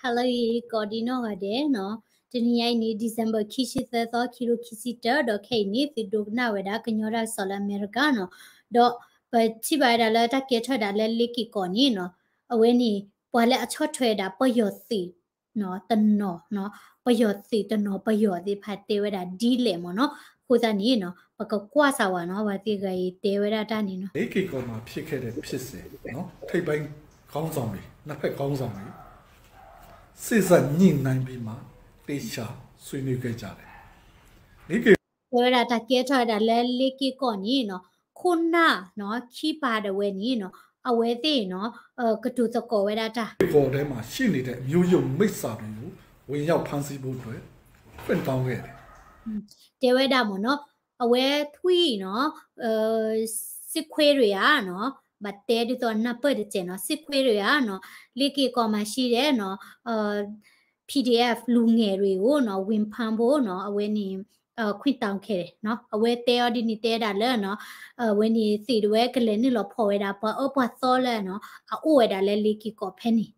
ဟါလၢအဂ့ၤ ကိးဒံနီၢ်ဂၤဒဲးနီၤ, တနံၤညါအံၤန့ၣ် December ခံဆံသၢသီ ခံကထိခံဆံတၢ ဒီးခဲအံၤန့ၣ် သုဒိကနၣ်ဝဲဒၣ်ကညီတၢ်ကစီၣ်လၢအမဲရကၤနီၤ, ဒီးပထံၣ်ဘၣ်ဝဲဒၣ်လၢတၢ်ကဲထီၣ်ဝဲဒၣ်လၢလ့က့ၤကီၢ်န့ၣ်နီၤ, အဝဲန့ၣ် ပှၤလၢအဆီၣ်ထွဲဝဲဒၣ်ပယီၤသုး တနီၤ, ပယီၤသုးတနီၤပယီၤသ့ၣ်တဖၣ်တဲဝဲဒၣ်ဒ်လဲၣ်မ့ၢ်နီၤ, အဃိသတးန့ၣ်နီၤ ပကကွၢ်စၢ်ဝဲနီၤ ပှၤသ့ၣ်ဂၤအံၤတဲဝဲဒၣ်တၢ်န့ၣ်နီၤ. လ့က့ၤကီၢ်မှာဖြစ်ခဲ့တဲ့ဖြစ်စဉ်နော်, ထိပ်ပိုင်းခေါင်းဆောင်တွေ, နှစ်ဖက်ခေါင်းဆောင်တွေ စေ့စပ်ညှိနှိုင်းပြီးမှ သေချာဆွေးနွေးခဲ့ကြတယ်. လ့က့ၤ တဲဝဲဒၣ်တၢ်ကဲထီၣ်ဝဲဒၣ်လၢလ့က့ၤကီၢ်န့ၣ်နီၤ, ခိၣ်နၢ်နီၤ ခံပၤဒၣ်ဝဲန့ၣ်နီၤ, အဝဲသ့ၣ်နီၤ ကတိၤသကိးဝဲဒၣ်တၢ် ဂေါ်ထဲမှာရှိနေတဲ့ မျိုးရိုးမိတ်ဆာတွေကို ဝင်ရောက်ဖမ်းဆီးဖို့အတွက် ခွင့်တောင်းခဲ့တယ်. တဲဝဲဒၣ်မ့ၢ်နီၤ, အဝဲထွံၣ်နီၤ စစ်ခွေးတွေကနီၤ, ဘၣ်တဲဒ်သိးနၢ်ပၢၢ်တစဲးနီၤ, စစ်ခွေးတွေကနီၤ လ့က့ၤကီၢ်မှာရှိတဲ့နီၤ PDF လူငယ်တွေကိုနီၤ ဝင်ဖမ်းဖို့နီၤ အဝဲန့ၣ် ခွင့်တောင်းခဲ့တယ်နီၤ, အဝဲတဲအီၤဒ်န့ၣ်တဲဒၣ်လၢနီၤ အဝဲန့ၣ်သုးဒၣ်ဝဲကလဲၤနုာ်လီၤဖီၣ်ဝဲဒၣ်ပှၤအၢပှၤသီလၢနီၤ အအိၣ်ဝဲဒၣ်လၢလ့က့ၤကီၢ်ဖဲန့ၣ်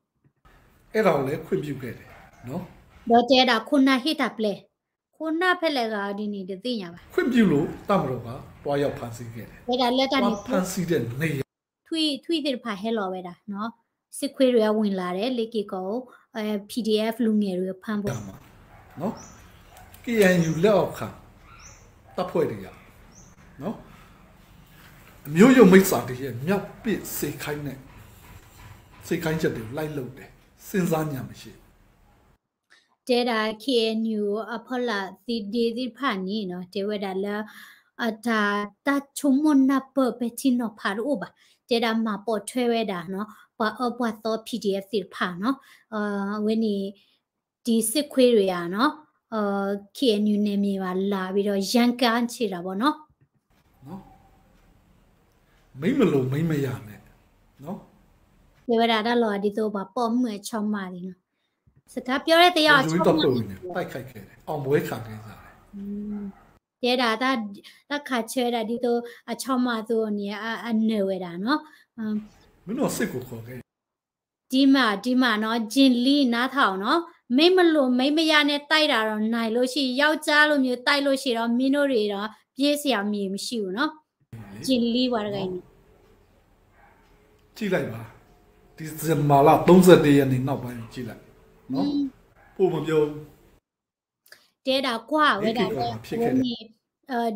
အဲဒါကိုလည်းခွင့်ပြုခဲ့တယ်နော်. ဒီးတဲဒၣ်ခိၣ်နၢ်ဟ့ၣ်တၢ်ပျဲ, ခိၣ်နၢ်ဖဲလဲၣ်ဂၤအီၤဒ်န့ၣ် တသ့ၣ်ညါဘၣ်. ခွင့်ပြုလို့ တပ်မတော်က သွားရောက်ဖမ်းဆီးခဲ့တယ်. တဲဒၣ်လၢတၢ်န့ၣ် ထွံၣ်သ့ၣ်တဖၣ်ဟဲလီၤဝဲဒၣ်နီၤ, စစ်ခွေးတွေက ဝင်လာတယ် လ့က့ၤကီၢ်အိၣ် PDF လူငယ်တွေကို ဖမ်းဖို့ နော်, KNU လက်အောက်ခံတပ်ဖွဲ့တွေကနော် မျိုးရိုးမိတ်ဆာတွေရဲ့ မျောက်ပစ်စေခိုင်းတဲ့ စေခိုင်းချက်တွေလိုက်လုပ်တယ်. စဉ်းစားဉာဏ်မရှိဘူး. တဲဒၣ် KNU အဖီလာ်သ့ၣ်ဒ့သ့ၣ်တဖၣ်န့ၣ်နီၤ တဲဝဲဒၣ်လၢ အတၢ် တၢ်ဆိကမိၣ်နၢ်ပၢၢ်ပဲာ်ထံနီၤဖးတအိၣ်ဘၣ်. တဲဒၣ်မၤပိာ်ထွဲဝဲဒၣ်နီၤ ပှၤအၢပှၤသီ PDF သ့ၣ်တဖၣ်နီၤ, အဝဲန့ၣ် ဒီစစ်ခွေးတွေဟာနော် KNU နယ်မြေမှာလာပြီးတော့ ရမ်းကမ်းချေတာပေါ့နော်. မ့မ့ၢ်လို မ့မ့ၢ်ယၤန့ၣ် တဲဝဲဒၣ်တၢ်လီၤဒ်သိးပှၤပိာ်မုၣ်အဆီမးလံနီၤ, စကားပြောတဲ့တယောက်အဆီမးလံနီၤ, တဲဒၣ် တၢ်ခးဆၢဝဲဒၣ်ဒ်သိးအဆီမးအသိးန့ၣ် အနၢၤဝဲဒၣ်နီၤ. မ့ၢ်နီၤ စစ်ကိုခေါ်ခဲ့ ဒီမှာ ဒီမှာနော် ကျင်လီ နားထောင်နော်, မင်းမလို မင်းမရနဲ့ တိုက်တာတော့ နိုင်လို့ရှိရင် ယောက်ျားလိုမျိုး တိုက်လို့ရှိရင်တော့ မင်းတို့တွေတော့ ပြေးစရာမြေမရှိဘူးနော်, ကျင်လီ ပှၤတဂၤအံၤန့ၣ် ကြည့်လိုက်ပါ, ဒီဇင်ဘာလ သုံးဆယ့်တစ်ရက်နေ့ နောက်ပိုင်းကို ကြည့်လိုက်နော်, ပို့မပြောဘူး. တဲဒၣ်ကွၢ်ဝဲဒၣ်လၢ အဝဲန့ၣ်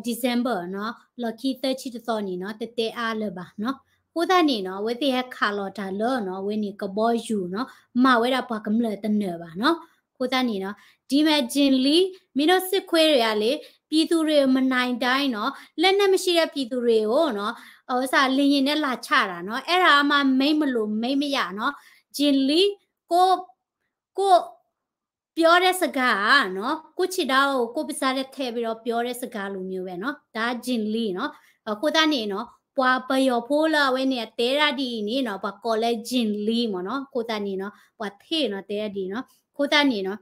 December နီၤ လီၢ်ခံသၢဆံတသီန့ၣ်နီၤ တတဲအါလၢၤဘၣ်နီၤ. အဃိသတးန့ၣ်နီၤ အဝဲသ့ၣ်ဟဲခးလီၤတၢ်လၢနီၤ အဝဲန့ၣ်ကဘီယူၤနီၤ မၤဝဲဒၣ်ပှၤကမျၢၢ်တနၢၤဘၣ်နီၤ. အဃိသတးန့ၣ်နီၤ ဒီမှာ ကျင်လီ မင်းတို့စစ်ခွေးတွေကလေ ပြည်သူတွေကို မနိုင်တိုင်းနော် လက်နက်မရှိတဲ့ ပြည်သူတွေကိုနော် ဥစ္စာ လေယာဉ်နဲ့ လာချတာနော် အဲ့ဒါမှ မင်းမလို မင်းမရနော် ကျင်လီ ကိုယ့် ကိုယ့် ပြောတဲ့စကားကနော် ကိုယ့်ခြေထောက်ကို ကိုယ့်ပါးစပ်ထဲထည့်ပြီးတော့ ပြောတဲ့စကားလိုမျိုးပဲနော် ဒါ ကျင်လီ နော်. အဃိသတးန့ၣ်နော် ပှၤပယီၤဖိလၢအဝဲန့ၣ် အတဲဒၣ်ဒ်အံၤန့ၣ်နော် ပှၤကိးလၢ ကျင်လီ မ့ၢ်နော်. အဃိသတးန့ၣ်နော် ပှၤထံၣ်နော် တဲဒၣ်ဒ်အံၤနော်. အဃိသတးန့ၣ်နော်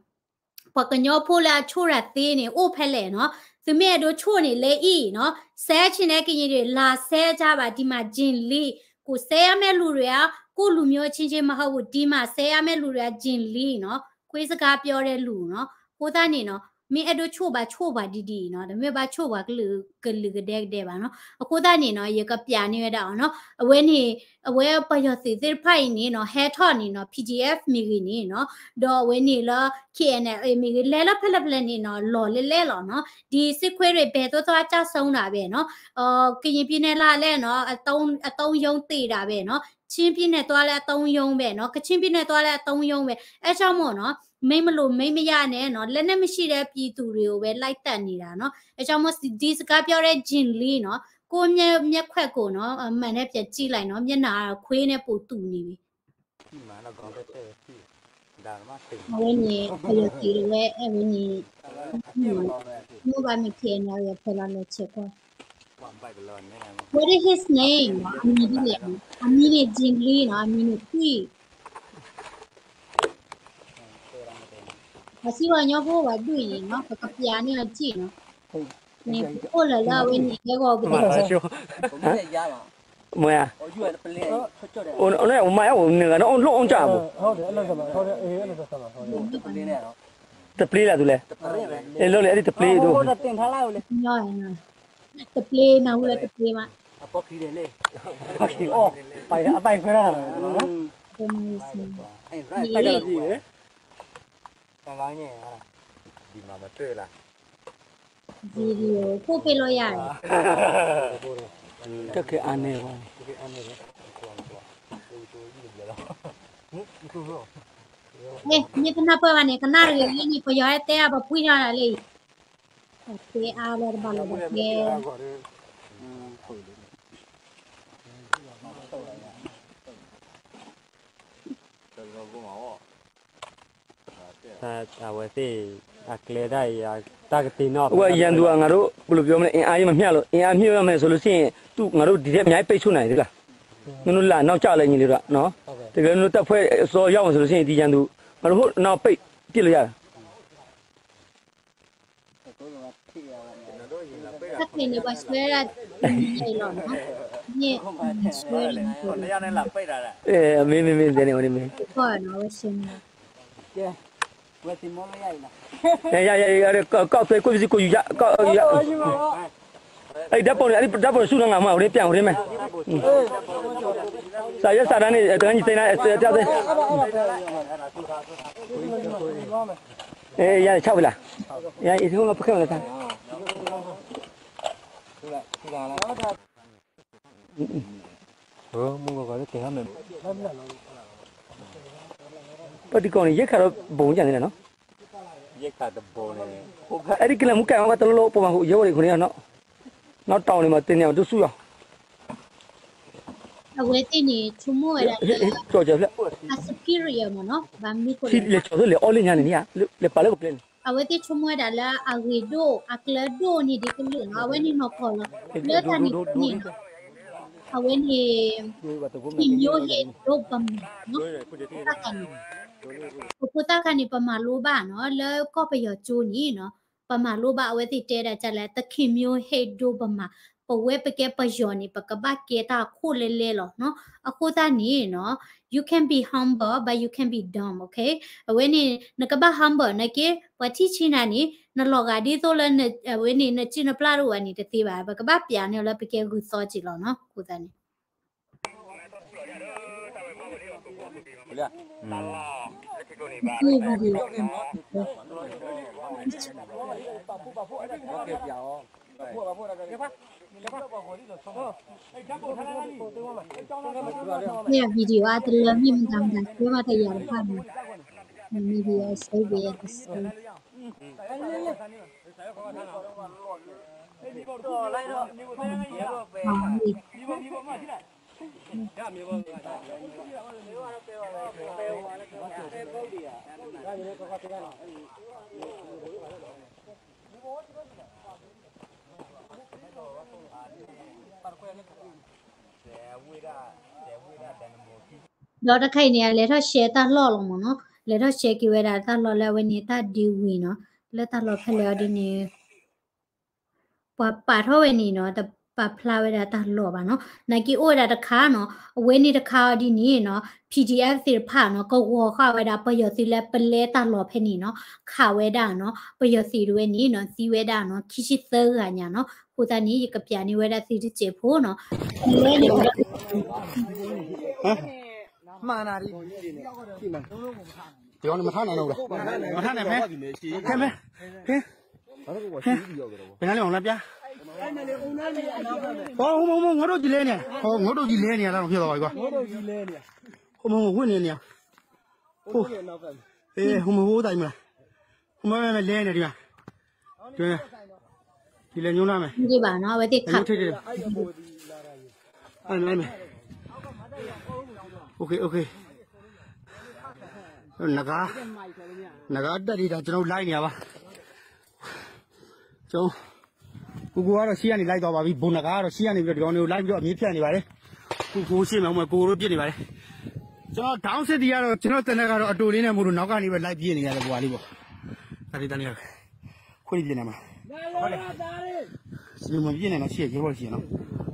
ပှၤကညီဖိလၢအဆိၣ်တၢ်သ့န့ၣ် အိၣ်ဖဲလဲၣ်နော်. သုမ့ၢ်အဲၣ်ဒိးဆိၣ်န့ၣ် လဲၤအံၤနော် ဆဲးဆ့ၣ်နဲကရင်တွေ လာဆဲးကြပါ ဒီမှာ ကျင်လီ ကိုယ်ဆဲးရမယ့်လူတွေက ကိုယ့်လူမျိုးချင်းချင်းမဟုတ်ဘူး ဒီမှာဆဲးရမယ့်လူတွေက ကျင်လီ နော်. ခွေးစကားပြောတဲ့လူ နော်. အဃိသတးန့ၣ်နော် မ့ၢ်အဲၣ်ဒိးဆိၣ်ဘၣ်ဆိၣ်ဘၣ်ဒ်ဒ်အံၤနော် တမ့ၢ်ဘၣ်ဆိၣ်ဘၣ်ကလုာ်ကလုာ်ကဒဲကဒဲဘၣ်နော်. အဃိသတးန့ၣ်နော် ယကပြးန့ၢ်ဝဲဒၣ်အီၤနော် အဝဲန့ၣ် အဝဲပယီၤသုးသ့ၣ်တဖၣ်အံၤန့ၣ်နော် ဟဲထီၣ်န့ၣ်နော် PDF မ့ၢ်ဂ့ၤန့ၣ်နော် ဒီးအဝဲန့ၣ်လၢ KNLA မ့ၢ်ဂ့ၤ လဲၤလၢဖဲလဲၣ်ဖဲလဲၣ်န့ၣ်နော် လီၤလဲၣ်လဲၣ်လီၤနော်. ဒီစစ်ခွေးတွေ ဘယ်သို့သွားကျဆုံးတာပဲနော် ကရင်ပြည်နယ်လာလဲၣ်နော် အသုံး အသုံးရုံးသေတာပဲနော် ချင်းပြည်နယ်သွားလဲၣ် အသုံးရုံးပဲနော် ကချင်ပြည်နယ်သွားလဲၣ် အသုံးရုံးပဲ အဲကြောင့်မို့နော် မင်းမလို မင်းမရနဲ့နော် လက်နက်မရှိတဲ့ပြည်သူတွေကိုပဲ လိုက်သတ်နေတာနော် အဲကြောင့်မို့ ဒီစကားပြောတဲ့ ကျင်လီ နော် ကိုယ့်မျက်မျက်ခွက်ကိုနော် အမှန်နဲ့ပြန်ကြည့်လိုက်နော် မျက်နှာကခွေးနဲ့ပိုတူနေပြီ အဝဲန့ၣ် ပယီၤသုးတဝဲ အဝဲန့ၣ် မ့ၢ်ဘၣ်မ့ၢ် KNLA အဖီလာ်လီၤဆဲးကွၢ် What is his name အမံၤဒ်လဲၣ် အမံၤန့ၣ် ကျင်လီ နော် အမံၤန့ၣ်ထွံၣ် ပှၤစံးပှၤကညီဖိဝဲဒၣ်အံၤန့ၣ်နော် ပကပြးန့ၢ်အီၤစ့ၢ်နီၤ န့ၣ် ပအိၣ်လၢၤလၢအဝဲန့ၣ် ဟဲဂီၤပတၢ် မၤဆိ မ့ၢ်ဧါ, အိၣ်မ့ၢ်အိၣ်နဂၤနီၢ်အိၣ်လိၣ်အိၣ်ကၢ်ဘိ, တပျ့လၢ်သုလဲၣ်, လၢလၢအဒ်တပျ့ဒိၣ်, တပျ့နဝဲတပျ့မး, အပၢ်ခွဲး, ဒီးမၤမၤတၢ်လီၤ, ဒီး video ပို့ပေးလို့ရတယ်, တၢ်ခဲအါန့ၢ်ဘၣ်န့ၣ်, မ့ၢ်ကနၢ်ပၢၢ်ဘၣ်န့ၣ် ကနၣ်တဂ့ၤလံန့ၣ် ပယီၤဟဲတဲအါ ပဖှံထီၣ်ဒၣ်လံ, တၢ်ခဲအါလၢတဘၣ်လီၤဘၣ်ကဲ အဝဲသ့ၣ် အကျဲတၢ်အံၤ တၢ်ကတ့နီၣ် အဝဲယၤဒူၣ်အ ငါတို့ ဘယ်လိုပြောမလဲ အင်အားကြီးမမျှလို့ အင်အားမျှတော့မယ်ဆိုလို့ရှိရင် သူ့ ငါတို့ ဒီထက် အများကြီးပိတ်ဆို့နိုင်သေးလား မင်းတို့လာနောက်ကျလည်းညီလေးတို့ကနော် တကယ်လို့ တပ်ဖွဲ့အစောရောက်မယ်ဆိုလို့ရှိရင် ဒီရန်သူ ငါတို့ဟိုနောက်ပိတ်ပစ်လို့ရတယ် တၢ်ခဲန့ၣ် ပှၤဆှၢဒၣ်တနံၤညါအံၤလီၤနီၤ, မ့ၢ်ဆှၢန့ၣ် အဲ မ့ၢ်မ့ၢ်မ့ၢ် တဲန့ၣ် ဝဲန့ၣ်မ့ၢ် ကီၢ်နီၤဝဲဆှၢန့ၣ် အဲ ရရရ ကောက်သွဲ ကိုယ့်ပစ္စည်း ကိုယ်ယူကြ ကောက်ယူကြ အဲ့ဓာတ်ပုံတွေ အဲ့ဒီဓာတ်ပုံတွေ စုတော့ငါမှ ဟိုနေ့ ပြန် ဟိုနေ့ မယ် စာရွက်စာတမ်းတွေ တကယ်ကြီး သိမ်းလိုက် တယောက်သိမ်း အေး ရတယ် ခြောက်ပြီလား ရ အေး ဟိုမှာ ဖက်ခဲမလား ပှၤတံၤကီၢ်န့ၣ် ရိက္ခာတော့ ဘုံကြတယ်နော်, ရိက္ခာတဘုံန့ၣ် အဲ့ဒီကလမူကဲ ဟိုဘက်တလုံးလုံး ပုံမှန် ဟို ရုပ်တွေ ခုနကနော်, နောက်တောင်တွေမှာ တင်နေအောင် ဒုစုရော အဝဲသ့ၣ်န့ၣ် ဆိကမိၣ်ဝဲဒၣ်လၢ ဟ့ၣ် ဟ့ၣ် ကၠီၤကၠီၤဖျက် အ superior မ့ၢ်နီၤ, ဘၣ်မနုၤအဃိလဲၣ် လဲၤကၠီၤသ့လဲၤအီၣ်လၢညါန့ၣ်န့ၣ် လဲၤပာ်လၢကပျဲန့ၣ် အဝဲသ့ၣ်ဆိကမိၣ်ဝဲဒၣ်လၢ အဂ့ၤဒိၣ် အကျၢၤဒိၣ်န့ၣ်ဒ်ကလုာ်နီၤ, အဝဲန့ၣ်နီၢ်ကီၢ်လီၤ, လၢတၢ်န့ၣ်န့ၣ်နီၤ, အဝဲန့ၣ် ခင်မျိုးဟဲဒိၣ်ပမၤနီၤ, တၢ်ခါန့ၣ်, ပဖိသၣ်ခါန့ၣ် ပမၤလိဘၣ်နီၤ, လၢကီၢ်ပယီၤကၠိန့ၣ်နီၤ, ပမၤလိဘၣ်အဝဲသ့ၣ်တဲဒၣ်ကလဲၣ်, သခင်မျိုးဟဲဒိၣ်ပမၤ, ပဝဲပကဲပယီၤန့ၣ် ပကဘၣ်ကဲတၢ်အခိၣ်လဲလဲလီၤနီၤ, အဃိသတးန့ၣ်နီၤ, you can be humble but you can be dumb, okay? အဝဲန့ၣ် နကဘၣ် humble နက့ ပှၤထံၣ်ဆံးနၤန့ၣ် နလီၤဂာ်ဒ်သိးလၢ အဝဲန့ၣ် နစုၣ်နပျၢ်တအိၣ်ဘၣ်န့ၣ်တသ့ဘၣ်, ပကဘၣ်ပျးန့ၢ်လၢပကဲဂုၤသီက့ၤလီၤနီၤ, အဃိသတးန့ၣ် မ့ၢ် video အတလၢမ့ၢ်မတၤမတၤ ကဲမးတယာ်တဖၣ်န့ၣ် မ့ၢ် video အစဲဘဲတစဲ ဒီးတခါအံၤန့ၣ် အလဲၤထီၣ် share တၢ်လီၢ်လီၤမ့ၢ်နီၤ, လဲၤထီၣ် share က့ၤဝဲဒၣ်တၢ်လီၢ်လၢအဝဲန့ၣ် တၢ်ဒ့ဝံၤနီၤ, လၢတၢ်လီၢ်ဖဲလဲၣ်အီၤဒ်န့ၣ် ပှၤပာ်ထီၣ်ဝဲန့ၣ်နီၤ, တပာ်ဖျါဝဲဒၣ်တၢ်လီၢ်ဘၣ်နီၤ, နာ်က့အိၣ်ဝဲဒၣ်တခါနီၤ, အဝဲန့ၣ်တခါအီၤဒ်န့ၣ်နီၤ, PDF သ့ၣ်တဖၣ်နီၤ, ကဝီၤဃာ်ဝဲဒၣ်ပယီၤသုးလၢပလဲတၢ်လီၢ်ဖဲန့ၣ်နီၤ, ခးဝဲဒၣ်နီၤ, ပယီၤသုးတဝဲန့ၣ်နီၤ, သံဝဲဒၣ်နီၤ, ခံဆံသၢဂၤညါနီၤ, အဃိသတးန့ၣ် ယကပျးန့ၢ်ဝဲဒၣ်သုတစဲးဖိနီၤ, လဲန့ၣ် မထါန့ၣ်နီၤ, မထါန့ၣ်ဖဲ ဖဲမ့ၢ် ဖဲ ဖဲ ပနၤလၢအီၤလၢပျါ အိ ဟိမုၢ်ဟိမုၢ် ငိုဒိၣ်ကံလဲန့ၣ် ဟိ ငိုဒိၣ်ကံလဲန့ၣ် လၢဖျိသးဝဲကွၢ် ဟိမုၢ်ဟိမုၢ် ဝ့ၢ်န့ၣ်န့ၣ် ဟိ ဟိမုၢ်ဟိသးအံၤမုၢ်လၢ် ဟိမုၢ်မ့ၢ်လဲန့ၣ်ဒံးမး ဒ်လဲၤညိနၤမ့ၢ် ဒ်ဘၣ်နီၤ အဝဲသ့ၣ်ခး နဂါ နဂါဒၣ်ဒံးတၢ် ကျွန်တော် live နေရပါ ကျွန်တော် ကိုကိုကတော့ရှေ့ကနေ live သွားပါပြီ ဘုံနဂါကတော့ရှေ့ကနေပြီးတော့ ဒီကောင်တွေကို live ပြီးတော့ အမြင်ဖြတ်နေပါတယ် ကိုကိုရှေ့မှာ ဟိုမှာ ကိုကိုတို့ပြစ်နေပါတယ် ကျွန်တော် down စစ်တီးကတော့ ကျွန်တော်တနက်ကတော့ အတိုလေးနဲ့ မို့လို့ နောက်ကနေပဲ live ပြေးနေရတယ် ဘွာလေးပေါ့ဒါလေးတန်းလေးခွေးလေးပြေးနေမှာစနေမပြေးနေတော့ ရှိရရေပေါ်ရှိရနော်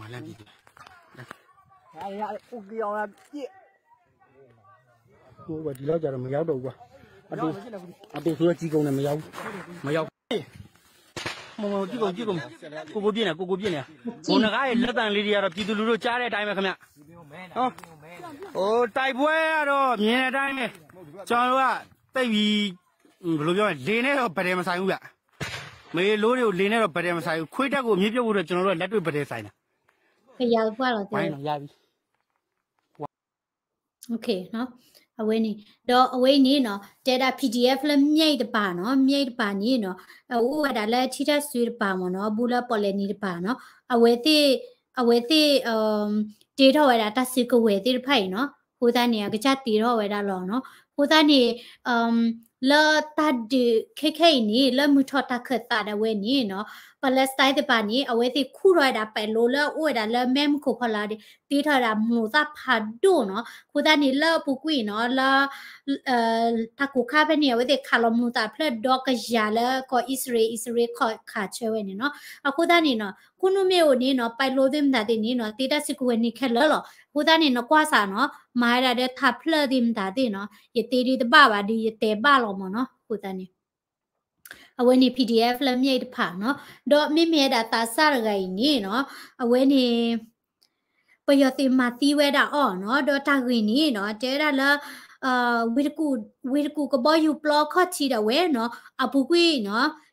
မၤလၢဒ် အိၣ်က့ၤအီၤ ဝဲဒ်လီၤ ကြတော့ မရောက်တော့ဘူးကွၢ်, အတူ အတူသူတော့ ကြီးကုန်တယ် မရောက်ဘူး မရောက်ဘူး မမကြီးကုန်ကြီးကုန် ကိုကိုပြည့်နေ ကိုကိုပြည့်နေ ဘုံနဂါးရဲ့ လက်သံလေးတွေကတော့ ပြည်သူလူထုကြားတဲ့အတိုင်းပဲခင်ဗျာ ဟို တိုက်ပွဲကတော့ မြင်တဲ့အတိုင်းပဲ ကျွန်တော်တို့က သိပ်ပြီး ဘယ်လိုပြောမလဲ လေနဲ့တော့ ပဒဲမဆိုင်ဘူးဗျ မေလိုတွေကို လေနဲ့တော့ ပဒဲမဆိုင်ဘူး ခွေးတပ်ကို အမြင့်ပြုတ်ဖို့အတွက် ကျွန်တော်တို့က လက်တွေ့ ပဒဲဆိုင်တာ ကယၤပှၢ်လီၤ တဲ ဝိုင်းတော့ရပြီ OK နီၤ အဝဲန့ၣ် ဒီးအဝဲအံၤန့ၣ်နီၤ တဲဒၣ် PDF လၢ မြစ်တပၤနီၤ မြစ်တပၤန့ၣ်နီၤ အအိၣ်ဝဲဒၣ်လၢထံထၣ်စုတပၤမ့ၢ်နီၤ ဘူးလၢပီၣ်လဲၣ်နံၤတပၤနီၤ အဝဲသ့ၣ် အဝဲသ့ၣ် တ့ထီၣ်ဝဲဒၣ်တၢ်စုကဝဲၤသ့ၣ်တဖၣ်အံၤနီၤ အဃိသတးန့ၣ် အကစၢ်တ့ထီၣ်ဝဲဒၣ်လီၤနီၤ အဃိသတးန့ၣ် လၢတၢ်ဒုးခဲခဲအံၤန့ၣ် လၢမုၢ်ထီၣ်တၢ်ခၢၣ်သးဒၣ်ဝဲန့ၣ်နီၤ Palestine သ့ၣ်တဖၣ်န့ၣ် အဝဲသ့ၣ်ခူၣ်ထီၣ်ဝဲဒၣ်ပဲၤလိလၢအအိၣ်ဝဲဒၣ်လၢမဲမုၢ်ခိၣ်ဖီလာ်ဒီး တ့ထီၣ်ဝဲဒၣ်မျိာ်သၣ်ဖးဒိၣ်နီၤ အဃိသတးန့ၣ် လၢအပူၤကွံာ်နီၤ လၢ တၢ်ကိးခါဖဲန့ၣ် အဝဲသ့ၣ်ခးလီၤမျိာ်သၣ်ဖျၢၣ်ဒီကယၤလၢကီၢ်အံၣ်စရ့လး အံၣ်စရ့လးခီၣ်ခးဆၢဝဲန့ၣ်နီၤ အဃိသတးန့ၣ်နီၤ ခိၣ်နူာ်မ့ၢ်အိၣ်န့ၣ်နီၤ ပဲၤလိသ့ၣ်မတၤသ့ၣ်န့ၣ်နီၤ တ့တၢ်စုကဝဲၤန့ၣ်ခဲလၢာ်လီၤ အဃိသတးန့ၣ် နကွၢ်စးနီၤ မၤဝဲဒၣ်ဒီးထးဖျၢၣ်သ့ၣ်မတၤသ့ၣ်နီၤ ယတ့ဒ်တဘၣ်ဘၣ်ဒီး ယတဲဘၣ်လီၤမ့ၢ်နီၤ အဃိသတးန့ၣ် အဝဲန့ၣ် PDF လၢ မြစ်တပၤနီၤ ဒီးမ့မ့ၢ်ဝဲဒၣ်သးစၢ်တဂၤအံၤန့ၣ်နီၤ အဝဲန့ၣ် ပယီၤသုးမၤသံဝဲဒၣ်အီၤနီၤ ဒီးတၢ်ဂ့ၢ်န့ၣ်နီၤ တဲဝဲဒၣ်လၢ ဝ့ၢ်တကူၣ် ဝ့ၢ်တကူၣ်ကဘီယူၤပျီခီၣ်ထံးဒၣ်ဝဲနီၤ အပူၤကွံာ်နီၤ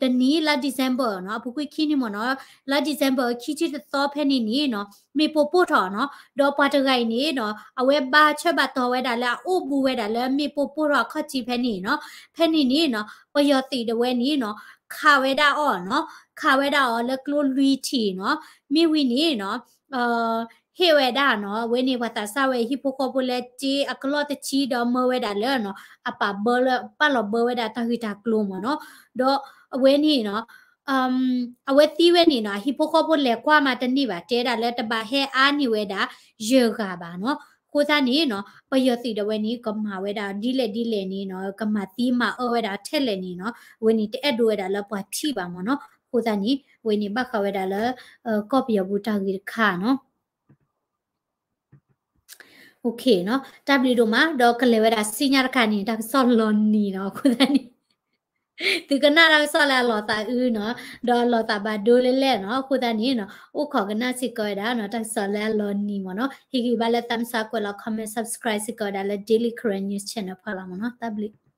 တနံၤလါ December နီၤ အပူၤကွံာ်ခံနံၤမ့ၢ်နီၤ လါ December ခံဆံတသီဖဲန့ၣ်န့ၣ်နီၤ မ့ၣ်ပိၢ်ပိၢ်ထီၣ်နီၤ ဒီးပှၤတဂၤအံၤန့ၣ်နီၤ အဝဲဘါဆၢဘၣ်တီၤဝဲဒၣ်လၢအအိၣ်ဘူးဝဲဒၣ်လၢမ့ၣ်ပိၢ်ပိၢ်ထီၣ်အခီၣ်ထံးဖဲန့ၣ်နီၤ ဖဲန့ၣ်န့ၣ်နီၤ ပယီၤသုးဒၣ်ဝဲန့ၣ်နီၤ ခးဝဲဒၣ်အီၤနီၤ ခးဝဲဒၣ်အီၤလၢကျိလွံၢ်ထံးနီၤ မ့ၢ်ဝံၤန့ၣ်နီၤ ဟ့ၣ်ဝဲဒၣ်နီၤ အဝဲန့ၣ်ပှၤသးစၢ်ဝဲဟံၣ်ဖိဃီဖိလၢကၠ့အကလီၢ်တဆံဒီးမၢဝဲဒၣ်လၢနီၤ အပာ်ဘၢလၢ ပာ်လီၤဘၢဝဲဒၣ်တၢ်ဂ့ၢ်တၢ်ကျိၤမ့ၢ်နီၤ ဒီးအဝဲန့ၣ်နီၤ အဝဲသံဝဲန့ၣ်နီၤ အဟံၣ်ဖိဃီဖိလဲၤကွၢ်မးတန့ၢ်ဘၣ် တဲဒၣ်လၢတဘၣ်ဟဲအါန့ၢ်ဝဲဒၣ် ယဲၢ်ဂၤဘၣ်နီၤ အဃိသတးန့ၣ်နီၤ ပယီၤသုးဒၣ်ဝဲန့ၣ် ကမၤဝဲဒၣ်ဒ်လဲၣ်ဒ်လဲၣ်န့ၣ်နီၤ ကမၤသံမၤအၢဝဲဒၣ်ထဲလဲၣ်န့ၣ်နီၤ အဝဲန့ၣ်တအဲၣ်ဒိးဝဲဒၣ်လၢပှၤထံၣ်ဘၣ်မ့ၢ်နီၤ အဃိသတးန့ၣ် အဝဲန့ၣ်ဘၣ်ဃးဝဲဒၣ်လၢ ကီၢ်ပယီၤပူၤတၢ်ဂ့ၢ်တခါနီၤ OK နီၤ တၢ်ဘျုးဒိၣ်မး ဒီးကလဲၤဝဲဒၣ်ဆူညါတခါန့ၣ် တၢ်ကစီၣ်လီၤနံၤနီၤ အဃိသတးန့ၣ် သုကနၣ်တၢ်ကစီၣ်လၢအလီၤသးအုးနီၤ ဒီးအလီၤသးဘၣ်ဒိလဲၣ်လဲၣ်နီၤ အဃိသတးန့ၣ်နီၤ အိၣ်ခိးကနၣ်စ့ၢ်ကီးဝဲဒၣ်နီၤ တၢ်ကစီၣ်လၢအလီၤနံၤမ့ၢ်နီၤ ဟ့ၣ်ဂံၢ်ဘါလၢ thumbs up ကွဲးလီၤ comment subscribe စ့ၢ်ကီးဝဲဒၣ်လၢ Daily Karen News Channel ဖီလာ်မ့ၢ်နီၤ တၢ်ဘျုး